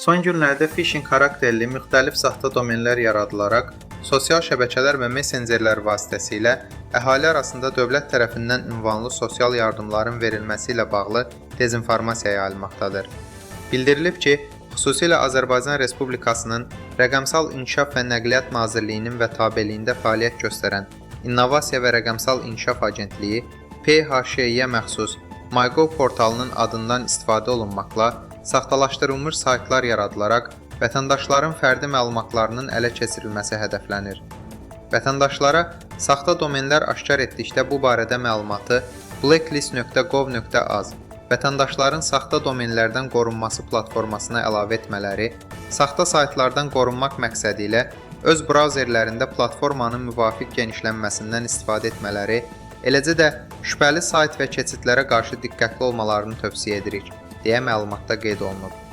Son günlərdə phishing xarakterli müxtəlif saxta domenlər yaradılaraq sosial şəbəkələr və messencerlər vasitəsilə əhali arasında dövlət tərəfindən ünvanlı sosial yardımların verilməsi ilə bağlı dezinformasiya yayılmaqdadır. Bildirilib ki, xüsusilə Azərbaycan Respublikasının Rəqəmsal İnkişaf və Nəqliyyat Nazirliyinin və tabeliyində fəaliyyət göstərən İnnovasiya və Rəqəmsal İnkişaf Agentliyi PHŞ-yə məxsus MyGov portalının adından istifadə olunmaqla saxtalaşdırılmış saytlar yaradılaraq vətəndaşların fərdi məlumatlarının ələ keçirilməsi hədəflənir. Vətəndaşlara saxta domenlər aşkar etdikdə bu barədə məlumatı blacklist.gov.az vətəndaşların saxta domenlərdən qorunması platformasına əlavə etmələri, saxta saytlardan qorunmaq məqsədi ilə öz brauzerlərində platformanın müvafiq genişlənməsindən istifadə etmələri, eləcə də şübhəli sayt və keçidlərə qarşı diqqətli olmalarını tövsiyə edirik, deyə məlumatda qeyd olunub.